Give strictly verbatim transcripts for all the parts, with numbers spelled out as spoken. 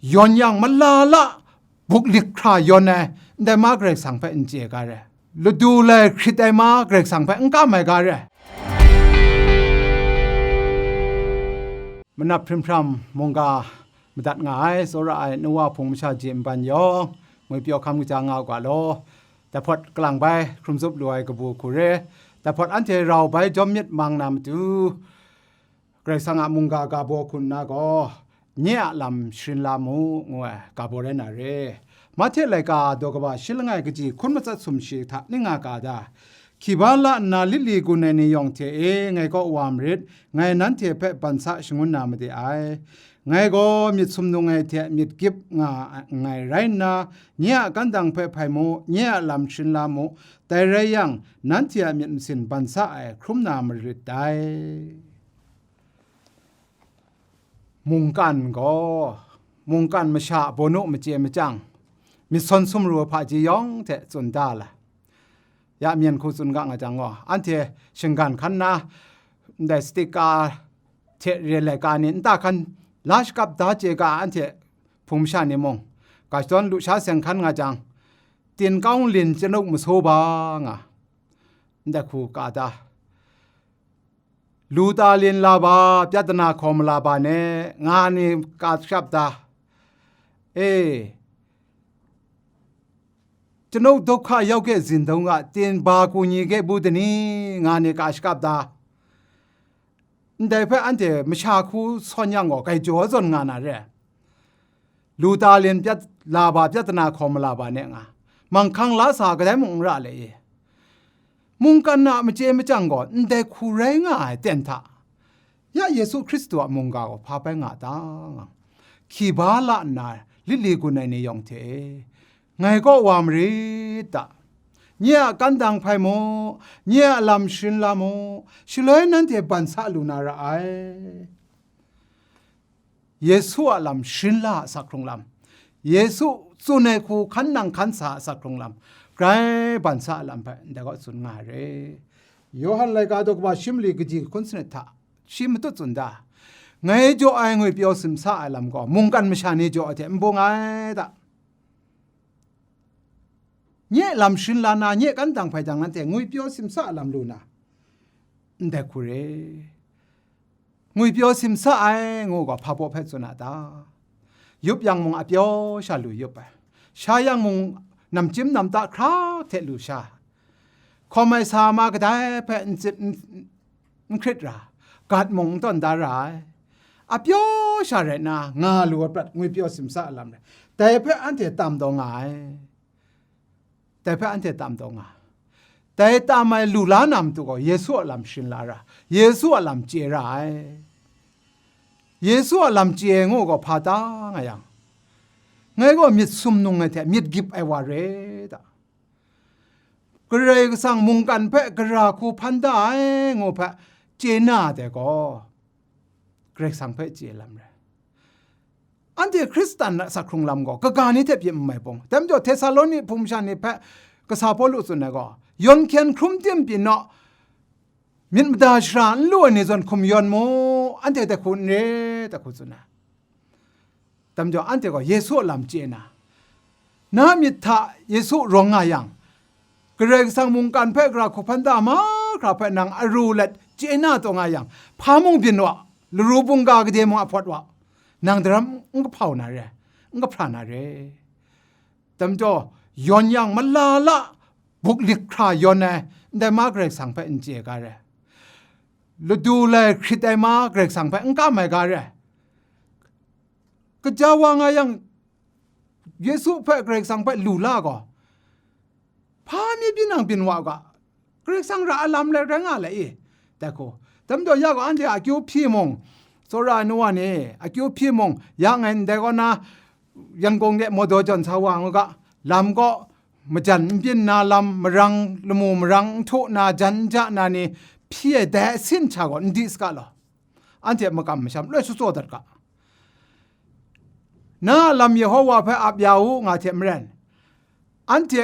yawn yang malala buklik hkra yawn ai, ndai ma Karai Kasang hpe n chye ga re. Ladu lai hkrit ai ma Karai Kasang hpe n kam ai ga re. Manap hprim hpram mungga madat nga ai, tsawra ai, nu wa hpung masha je nban yawng, ngwi pyaw hkam kaja nga u ga law. Dai hpawt kalang bai hkrum zup lu ai kabu hku re, dai hpawt anhte rau bai jawm myit mang na matu, Karai Kasang a mungga ga baw hku nna gaw, nye a lam sharin la mu, ngu ai ga baw rai na re. Mahte laika daw kaba shi langai kaji hkun matsat sumshi hta ning nga ga da. Hkiba la nna lit li gun ai ni yawng hte e, ngai kaw wa marit, ngai nanhte hpe ban sa shangun na made ai. Ngai gaw myit sumnung ai hte myit gyip nga nngai rai nna, nye a kandang hpe hpai mu, nye a lam sharin la mu, dai rai yang, nanhte a myit masin ban sa ai hkrum na marit dai. Mungkan gaw, mungkan masha a bawnu machye machyang, myit sawn sumru ai hpaji yawng hte tsun da la. Ya myen hku tsun ga nga jang gaw, anhte shinggan hkan na, ndai sticker hte re laika ni nta hkan la shakap da chye ga, anhte hpung masha ni mung, ga shadawn lusha seng hkan nga jang, tin kaung lin chyanuk maso ba nga, ndai hku ka da. Lu ta lin la ba, pyatana hkaw mala ba ne, nga ni ka shap da. E, chyanuk dawhka yawk e zindawng a, tin ba ku ni ge bu dani, nga ni ka shakap da. Ndai hpe anhte masha hku sawn yang gaw, gaijaw zawn nga na re. Lu ta lin pyat la ba, pyatana hkaw mala ba ne nga, manghkang la sa kadai mung n ra le i? Mungkan a machye machyang gaw ndai hku rai nga ai ten hta, ya Yesu Hkristu a mungga gaw hpa bai nga ta nga, hkiba la nna lit li gun ai ni yawng hte, ngai kaw wa marit ta. Nye a kandang hpai mu, nye a lam sharin la mu, shaloi nanhte ban sa lu na ra ai. Yesu a lam sharin la a asak hkrung lam, Yesu tsun ai hku hkan nang hkan sa a asak hkrung lam, grai ban sa a lam hpe ndai kaw tsun nga ai re. Yawhan laika daw kaba shi mali kaji hkun sanit hta shi matut tsun da, ngai jaw ai ngwi pyaw simsa ai lam gaw mungkan masha ni jaw ai hte n bung ai ta. Nye lam sharin la na, nye kandang hpai jang, nanhte ngwi pyaw simsa a lam lu na, ndai hku re. Ngwi pyaw simsa ai ngu gaw hpa baw hpe tsun a ta? Yup yang mung a pyaw sha lu yup ai, sha yang mung namchyim namta hkra hte lu sha, hkawm ai sa ma kadai hpe n tsit n, n hkrit ra, gat mung n tawn da ra ai. A pyaw sha rai nna, nga lu ai prat ngwi pyaw simsa a lam rai, dai hpe anhte tam taw nga ai. Dai hpe anhte tam taw nga. Dai tam ai lu la na matu gaw, Yesu a lam sharin la ra, Yesu a lam chye ra ai. Yesu a lam chye ai ngu gaw hpa ta nga yang, ngai gaw myit sumnung ai hte myit gyip ai wa re ta? Karai Kasang mungkan hpe gara hku hpan da ai ngu hpe chye na ai gaw, Karai Kasang hpe chye lam rai. Anhte Hkristan a asak hkrung lam gaw kaga ni hte pyi n mai bung. Dai majaw Htesaloni hpung masha ni hpe kasa Pawlu tsun ai gaw, yawn hkyen hkrum tim pyi naw, myit mada shara n lu ai ni zawn hkum yawn mu, anhte dai hku n re, dai hku tsun ai. Dai majaw anhte gaw Yesu a lam chye na, na myit hta Yesu rawng nga yang, Karai Kasang mungkan hpe gara hku hpan da mahkra hpe nang aru let chye na taw nga yang, hpa mung byin wa, laru bungga gade mung a pawt wa, nang daram n kahpau na re, n kahpra na re. Dai majaw, yawn yang malala buklik hkra yawn ai, ndai ma Karai Kasang hpe n chye ga re. Ladu lai hkrit ai ma Karai Kasang hpe n kam ai ga re. Kaja wa nga yang, Yesu hpe Karai Kasang hpe lu la gaw, hpa mi byin nang byin wa u ga, Karai Kasang ra ai lam lai rai nga le i, dai hku. Dai majaw ya gaw anhte a akyu hpyi mung, tsawra ai nu wa ni, akyu hpyi mung, ya ngai ndai kaw na, Yangon de mawdaw jawn sa wa nga u ga, lam kaw majan n byin na lam, marang lamu marang n htu na, jan n ja na ni hpyi ai dai asin hta gaw n di saga law, anhte makam masham loi sutsaw dat ga. Na a lam Yehova hpe ap ya u nga hte maren, anhte,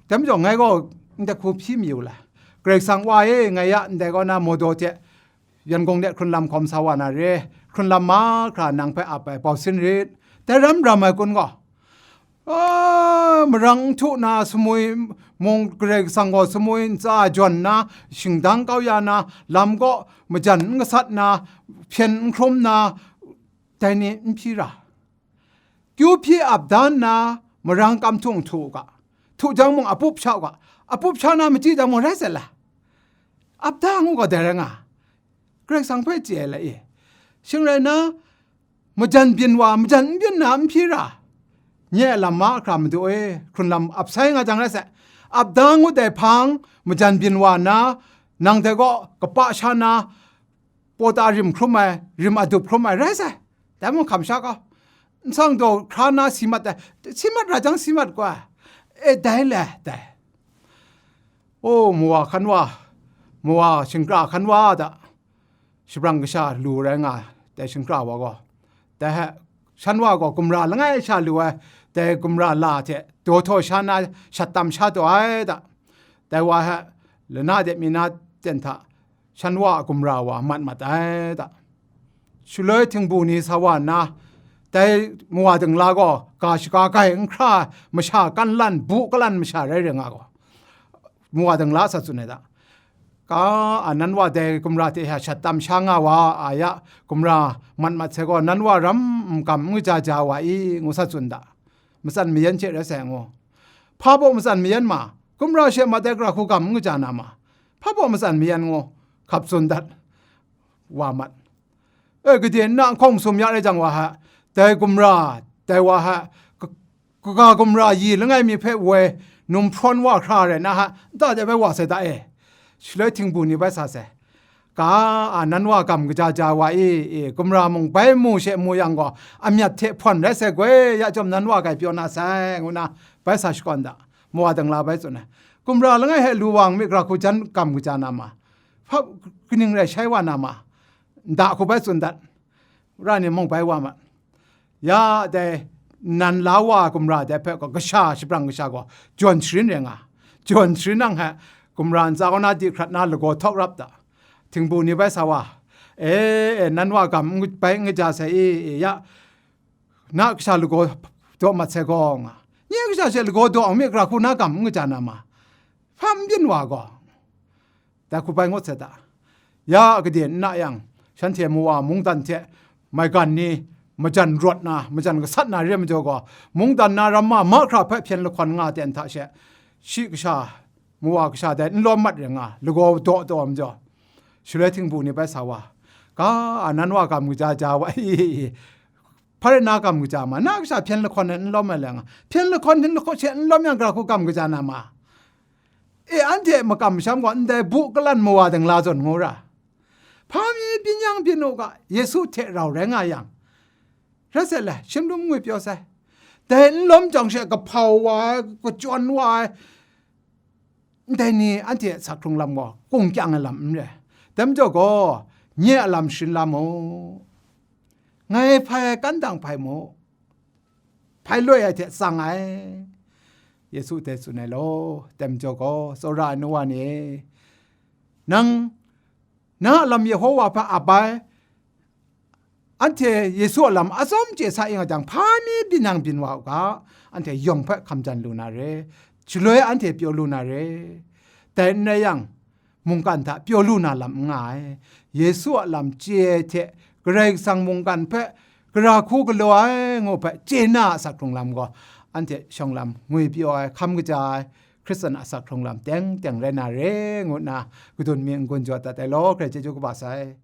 dai majaw ngai gaw ndai hku hpyi mayu la, Karai Kasang Wa e, ngai ya ndai kaw na mawdaw hte Yangon de hkrunlam hkawm sa wa na re, hkrunlam mahkra nang hpe ap ai bau sin rit, Dai ram ram ai kun gaw, a, marang n htu na, sumwi mung Karai Kasang gaw sumwi ntsa jawn na, shingdang kau ya na, lam kaw majan n gasat na, hpyen n hkrum na, dai ni n hpyi ra. Kyu hpyi ap da nna, marang kam htung htu u ga, htu jang mung apup sha u ga, apup sha na machyi jang mung rai sat la, ap da ngu gaw dai rai nga, Karai Kasang hpe chye ai la e. Shing rai nna, majan byin wa, majan n byin na n hpyi ra, nye a lam mahkra madu e, hkrun lam ap sai nga jang rai sai, ap da ngut ai hpang, majan byin wa nna, nang dai kaw kapa sha na, pawta rim hkrum ai, rim adup hkrum ai rai sai, dai mung hkam sha gaw, nsang daw hkra na si mat ai, si mat ra jang si mat gaw ai, e dai le dai. O, mawa hkan wa, mawa shingkra hkan wa da, shabrang kasha lu rai nga, dai shingkra wa gaw, dai hpe shan wa gaw gumra langai sha lu ai, dai gumra la hte daw htaw sha na shat tam sha taw ai da, dai wa hpe lana de mi na ten hta shan wa a gumra wa mat mat ai da. Shaloi htingbu ni sa wa nna, dai mawa dingla gaw ga shaga gai n hkra masha kan lan, bu kalan masha rai ring nga gaw, mawa dingla sa tsun ai da. Ka a nan wa dai gumra hte hya shat tam sha nga wa a ya, gumra mat mat sai gaw, nan wa ram n gam n kaja ja wa i, ngu sa tsun da. Matsan mayan hte rai sai ngu. Hpa baw matsan mayan ma, gumra she mat ai gara hku gam n kaja na ma, hpa baw matsan mayan ngu, hkap tsun dat wa mat. E, gade nna nhkawng sum ya rai jang wa hta, dai gumra, dai wa hta, ka-, kaga gumra yi langai mi hpe woi num hprawn wa hkra rai na hta, nta de bai wa sai da e. Shaloi htingbu ni bai sa sai, ka a nan wa gam kaja ja wa i, e, gumra mung bai mu she mu yang gaw, amyat hte hpawn rai sai goi, ya chyawm nan wa grai pyaw na sai, ngu na bai sa shakawn da. Mawa dingla bai tsun ai, gumra langai hte lu wa ngu mi, gara hku jan gam kaja na ma, hpa kaning rai shai wa na ma, nda hku bai tsun dat, ra ni mung bai wa mat. Ya dai nan la wa gumra dai hpe gaw, kasha shabrang kasha gaw jawn sharin rai nga. Jawn sharin nang hte gumra ntsa kaw na di hkrat na lagaw htawk rap da. Htingbu ni bai sa wa, e, e, nan wa gam n bai n kaja sai i, e, ya, na kasha lagaw daw mat sai gaw nga. Nye kasha she lagaw daw ang mi, gara hku na gam n kaja na ma, hpa n byin wa gaw, dai hku bai ngut sai da. Ya gade nna yang, shanhte mawa mungdan hte maigan ni majan rawt na, majan gasat na re ai majaw gaw, mungdan na ramma mahkra hpe hpyen lahkawn nga ten hta she, shi kasha, mawa kasha dai n lawm mat ring nga, lagaw daw daw ai majaw, shaloi htingbu ni bai sa wa, ka a nan wa gam kaja ja wa i, hpa rai na gam kaja ma, na kasha hpyen lahkawn ai n lawm ai le nga, hpyen lahkawn hpyen lahkawn she n lawm yang, gara hku gam kaja na ma. E, anhte makam masham gaw ndai bu kalan mawa dingla zawn ngu ra, hpa mi byin yang byin u ga, Yesu hte rau rai nga yang, rai sai le, shim lum ngwi pyaw sai. Dai n lawm jang she kahpau wa ai, kachyawn wa ai, ndai ni anhte a sak hkrung lam gaw kung kyang ai lam n re. Dai majaw gaw, nye a lam sharin la mu, ngai hpai ai kan dang hpai mu, hpai loi ai hte tsang ai, Yesu dai tsun ai law. Dai majaw gaw, tsawra ai nu wa ni e, nang, na a lam Yehowa hpe ap ai, anhte Yesu a lam atsawm chye sa ing a jang, hpa mi byin nang byin wa u ga, anhte yawng hpe hkam jan lu na re, shaloi anhte pyaw lu na re. Dai n rai yang, mungkan hta pyaw lu na lam n nga ai. Yesu a lam chye ai hte Karai Kasang mungkan hpe gara hku galaw ai ngu hpe chye na a sak hkrung lam gaw, anhte shawng lam ngwi pyaw ai, hkam kaja ai, Hkristan a sak hkrung lam teng teng rai na re, ngu nna kadun mi n-gun jaw dat ai law, Karai chyeju kaba sai.